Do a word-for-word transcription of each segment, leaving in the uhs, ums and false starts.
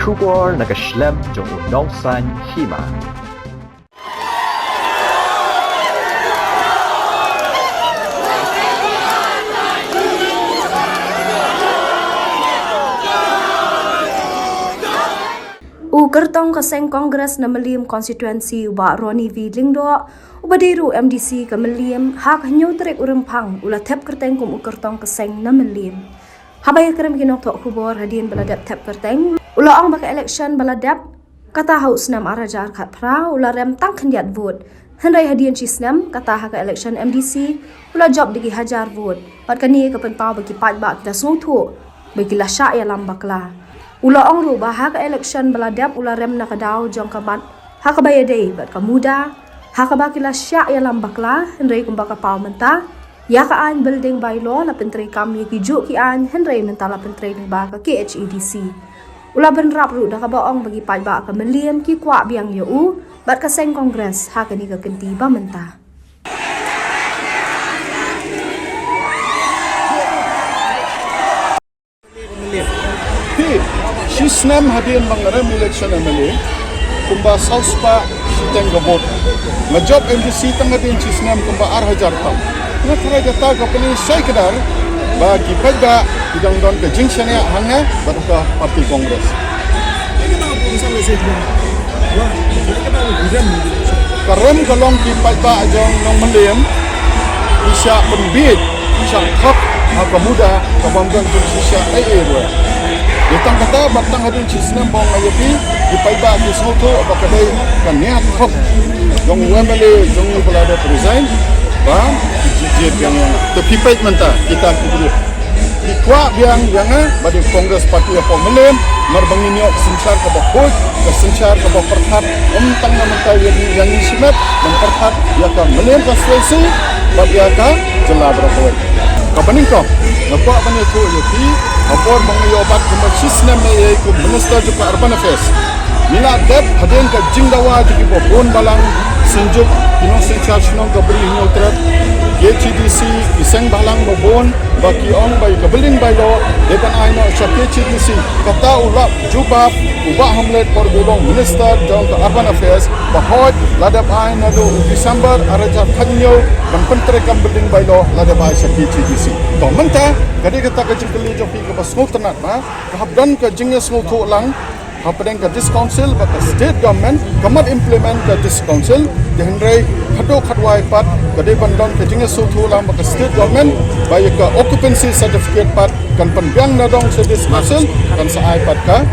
Khubor na ka shlem jong u Nongsaiñ Hima. U kyrtong ka seng Congress na Mylliem Constituency, u Bah Ronnie V Lyngdoh, uba dei ruh M D C ka Mylliem, ha ka hynñiew tarik u Rymphang u la thep kyrteng kum u kyrtong ka seng na Mylliem. Haba ïakren ki nongthoh khubor hadien ba la dep thep kyrteng, u la ong ba ka election ba la dep, kata ha u snem ar hajar khatphra, u la rem tang khyndiat vote. Hynrei hadien shi snem, kata ha ka election M D C, u la jop da ki hajar vote. Bad kane ka pynpaw ba ki paidbah ki la sngewthuh ba ki la shah ïalam bakla. U la ong ruh ba ha ka election ba la dep u la rem na ka daw jong ka mat ha kaba ïadei bad ka MUDA, ha kaba ki la shah ïalam bakla, hynrei kumba ka paw mynta, ïa ka aiñ building bylaw la pyntreikam ïa ki juh ki aiñ, hynrei mynta la pyntrei lyngba ka K H A D C. U la bynrap ruh da kaba ong ba ki paidbah ka Mylliem ki kwah biang ïa u bad ka seng Congress ha kane ka kynti ba mynta. Phi, shi snem hadien ba nga rem election M L A, kumba saw spah shiteng ka vote. Nga jop M D C tang hadien shi snem kumba ar hajar tam. Nga tharai kata ka pynshai kdar ba ki paidbah ki dang don ka jingshaniah hangne bad ka party Congress. Ka rem ka long ki paidbah jong nong Mylliem ki shah pynbieit, ki shah thok ha ka MUDA, ka bym don jingshisha ei ei ruh. Dei tang kata ba tang hadien shi snem ba nga ïa phi, ki paidbah ki sngewthuh ba ka dei ka nia thok jong u M L A jong u ba la dep resign, ba ki jied biang ïa nga. Te phi peit mynta kita ki briew ki kwah biang ïa nga bad ïa Congress Party hapoh Mylliem, namar ba ngin ïoh synshar kaba khuid, ka synshar kaba pyrkhat, ym tang na mynta ïa ngi, ïa ngi shimet, nang pyrkhat ïa ka Mylliem constituency bad ïa ka jylla baroh kawei. Kaba nyngkong, nga kwah ban ïathuh ïa phi, ha por ba nga ïoh bat kumba shi snem ne ei kum Minister jong ka Urban Affairs, ngi la dep hadien ka jingdawa jong kiba bun balang, Synjuk, ki nongsynshar shnong ka Bri Hynñiewtrep, K H A D C, ki seng bhalang ba bun, ba ki ong ba ïa ka building bylaw dei ban ai noh sha K H A D C. Kata u la jubab u Bah Hamlet por ba u long Minister jong ka Urban Affairs, ba hooid la dep ai naduh u December ar hajar khathynñiew ban pyntreikam building bylaw, la dep ai sha K H A D C. To mynta ka dei kata ka jingkylli jong phi kaba sngewtynnat ba ka hap don ka jingïasngewthuh lang hapdeng ka District Council bad ka State Government, ka mut implement ka District Council, te hynrei haduh katwai pat ka dei ban don ka jingïasngewthuh lang bad ka State Government ba ïa ka occupancy certificate pat kan pynbiang na dong sha District Council, kan sa ai pat ka,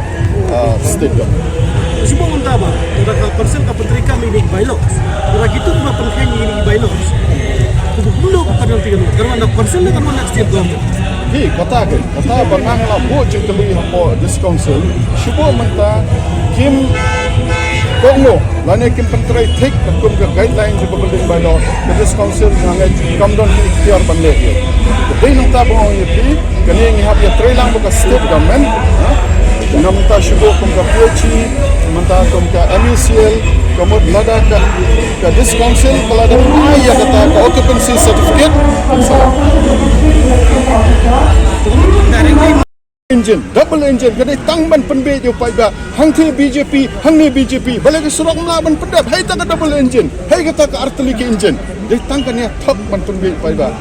ah, State Government. Shu ba mynta ba, tang da ka council ka pyntreikam ïa kine ki bylaws. Tang da kito kiba pynkheiñ ïa kine ki bylaws, kumno ka kan long, kan wan na council ne kan wan na State Government? Hi, kata ka, kata ba nga la buh jingkylli hapoh District Council, shu ba mynta kim kohnguh lane kim pyntrei thik katkum ka guideline jong ka building bylaw, ka District Council nga ngeit kam don ki iktiar ban leh ïa. Te dei nangta ba nga ong ïa phi, kane ngi hap ïatrei lang bad ka State Government, ha? Namar mynta shu ba kum ka P H E, mynta kum ka M E C L, ka mut lada ka, ka District Council ka lada ai ïa kata ka occupancy certificate, kan sa engine, double engine, ka dei tang ban pynbieit ïa u paidbah. Hangtei B J P, hangne B J P. Balei ka surok ym lah ban pyndep? Hei ta ka double engine, hei kata ka artylli ki engine. Dei tang kane thok ban pynbieit ïa u paidbah.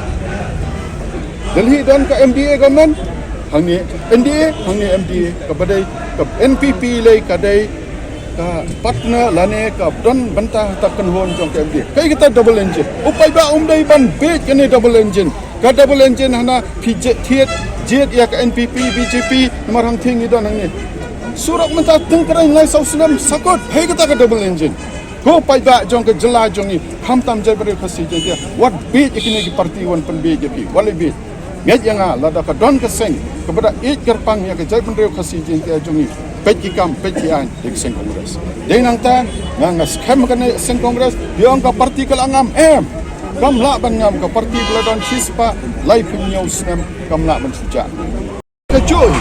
Delhi don ka M D A government, hangne N D A, hangne M D A. Kaba dei ka N P P lei ka dei ka partner lane ka don bynta ha ka kynhun jong ka M D A. Kaei kata double engine? U paidbah um dei ban bieit kane double engine. Ka double engine hana phi jied, jied ïa ka N P P, B J P, namar hangtei ngi don hangne. Surok mynta tyngkrein lai saw snem, sa kut, hei kata ka double engine. Ko paidbah jong ka jylla jong ngi, khamtam jaitbynriew Khasi Jaiñtia, wat bieit ïa kine ki party wan pynbieit ïa phi, wat leh bieit. Ngeit ïa nga, lada ka don ka seng kaba da ïeit kyrpang ïa ka jaitbynriew Khasi Jaiñtia jong ngi, peit ki kam, peit ki aiñ, dei ka seng Congress. Dei nangta nga, nga skhem kane seng Congress. Phi ong ka party ka la ngam, em. Kam lah ban ngam, ka party ba la don shispah laiphew hynñiew snem kam lah ban shu jah. Kajuh hi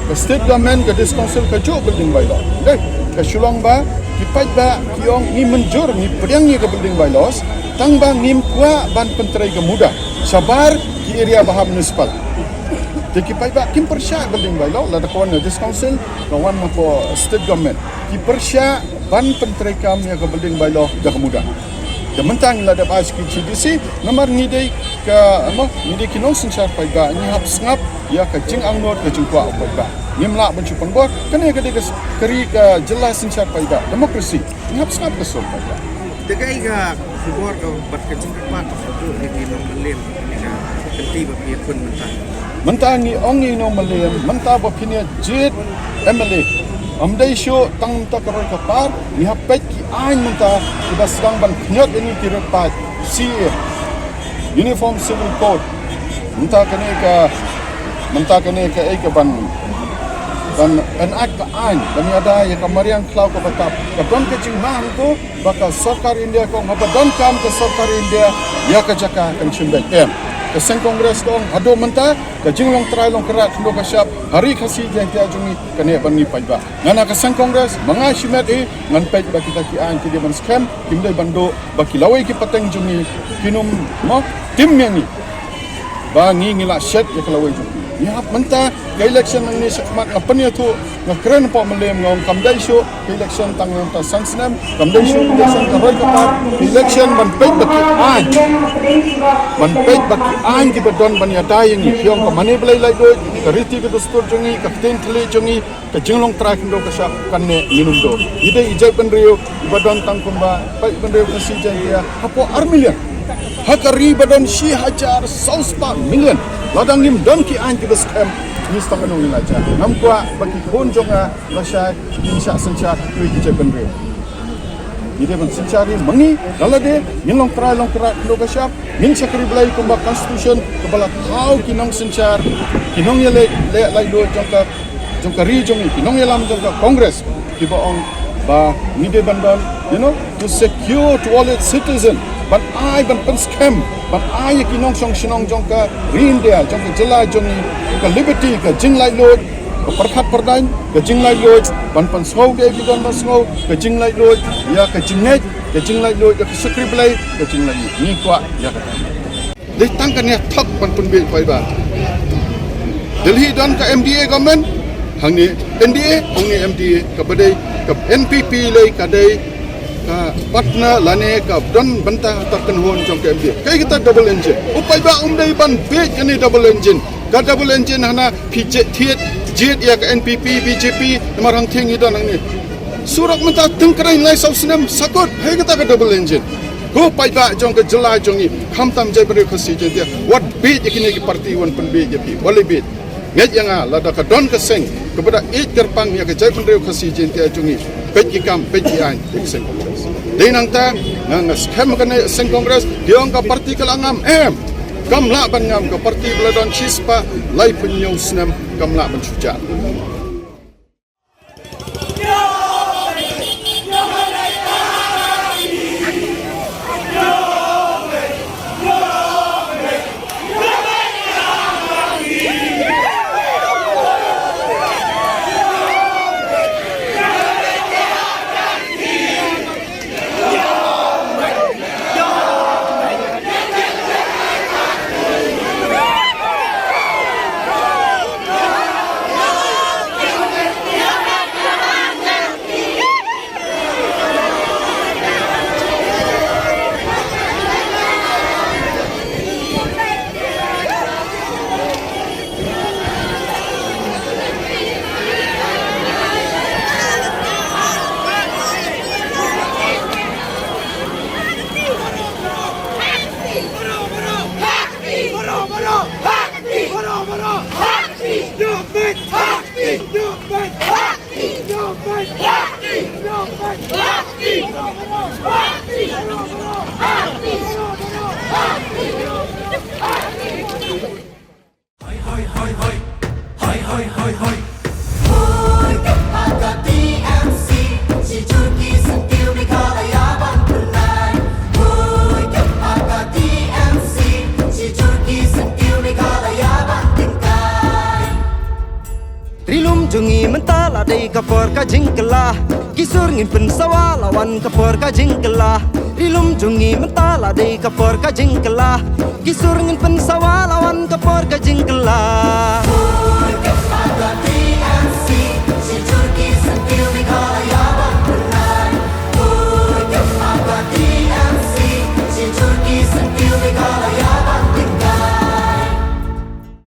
ka State Government, ka District Council, kajuh building bylaw. Dei, ka shu long ba ki paidbah ki ong ngi mynjur, ngi pdiang ïa ka building bylaws, tang ba ngim kwah ban pyntrei ka MUDA shabar ki area ba hap municipal. Te ki paidbah kim pyrshah building bylaw, lada ka wan na District Council, ka wan na ka State Government. Ki pyrshah ban pyntreikam ïa ka building bylaw da ka muda. Te mynta ngi la dep ai sha ki G D C, namar ngi dei ka, ano, ngi dei ki nongsynshar paidbah, ngi hap sngap ïa ka jingangnud ka jingkwah u paidbah. Ngim lah ban shu pynbor, kane ka dei ka s-, ka ri ka jylla synshar paidbah, democracy. Ngi hap sngap ka sur paidbah. Te kaei ka khubor ka bad ka jingkyrpad ka jong ki nongmylliam kane ka kynti ba phi ïakhun mynta? Mynta ngi ong ïa ki nongmylliam, mynta ba phin ïa jied M L A, ym dei shuh tang mynta ka roi ka par, ngi hap peit ki aiñ mynta kiba sdang ban khñiot ïa ngi ki riewpaid paid, C A A, Uniform Civil Code. Mynta kane ka, mynta kane kaei ka ban, ban, ban act ka aiñ, ban ïada ïa ka mariang khlaw kaba tap. Ka don ka jingma hangto ba ka sorkar India ka ong haba donkam ka sorkar India ïa ka jaka kan shim beit. Em. Ka seng Congress ka ong haduh mynta ka jinglong trai long kyrpad khyndew ka shyiap ha ri Khasi Jaiñtia jong ngi ka neh bad ngi paidbah. Nga na ka seng Congress, ma nga shimet hi, ngan peit ba kita ki aiñ ki dei ban skhem, kim dei ban duh ba ki lawei ki pateng jong ngi kin ym, mo, tim ïa ngi. Ba ngi ngi la shet ïa ka lawei jong ngi. Ngi hap mynta ka election nangne shakhmat, nga pynïathuh, nga kren hapoh Mylliem, nga ong kam dei shuh ka election tang na ka san snem, kam dei shuh ka election ka roi ka par, ka election ban peit ba ki aiñ, ban peit ba ki aiñ kiba don ban ïada ïa ngi, ki ong ka mane Blei laitluid, ka riti ka dustur jong ngi, ka ktien thylliej jong ngi, ka jinglong trai khyndew ka shyiap kan neh, ngin ym duh. Ngi dei i jaitbynriew iba don tang kumba paidbynriew Khasi Jaiñtia hapoh ar million. Ha ka ri ba don shi hajar saw spah million. Lada ngim don ki aiñ kiba skhem, ngi sdang kano ngi la jia. Ngam kwah ba ki khun jong nga lashai kin shah synshar ha kiwei ki jaitbynriew. Ngi dei ban synshar hi ma ngi, da lade ngin long trai long kyrpad khyndew ka shyiap, ngin shakri Blei kumba constitution kaba la thaw ki nongsynshar, ki nongïaleh, leh laitluid jong ka, jong ka ri jong ngi, ki nongïalam jong ka Congress, kiba ong ba ngi dei ban don, you know, to secure to all its citizen, ban ai, ban pynskhem, ban ai ïa ki nongshong shnong jong ka ri India, jong ka jylla jong ngi, ka liberty, ka jinglaitluid, ka pyrkhat pyrdaiñ, ka jinglaitluid, ban pynsngew kaei ki don ban sngew, ka jinglaitluid ïa ka jingngeit, ka jinglaitluid ïa ka shakri Blei, ka jinglaitluid. Ngi kwah ïa kata. Dei tang kane thok ban pynbiej paidbah. Delhi don ka M D A government, hangne N D A, hangne M D A, kaba dei ka N P P lei ka dei ka partner lane ka don bynta ha ka kynhun jong ka M D A. Kaei kata? Double engine. U paidbah um dei ban biej kane double engine. Ka double engine hana phi jied thied, jied ïa ka N P P, B J P, namar hangtei ngi don hangne. Surok mynta tyngkrein lai saw snem, sa kut, hei kata ka double engine. Ko paidbah jong ka jylla jong ngi, khamtam jaitbynriew Khasi Jaiñtia, wat biej ïa kine ki party, wan pynbiej ïa phi, wat leh biej. Ngeit ïa nga, lada ka don ka seng kaba da ïeit kyrpang ïa ka jaitbynriew Khasi Jaiñtia jong ngi, peit ki kam, peit ki aiñ, ïa ka seng Congress. Dei nangta nga, nga skhem kane seng Congress, ki ong ka party ka la ngam, em. Kam lah ban ngam, ka party ba la don shispah laiphew hynñiew snem, kam lah ban shu jah. Ri lum jong ngi mynta la dei ka por ka jingkylla. Ki sur ngin pynsawa la wan ka por ka jingkylla. Ri lum jong ngi mynta la dei ka por ka jingkylla. Ki sur ngin pynsawa la wan ka por ka jingkylla.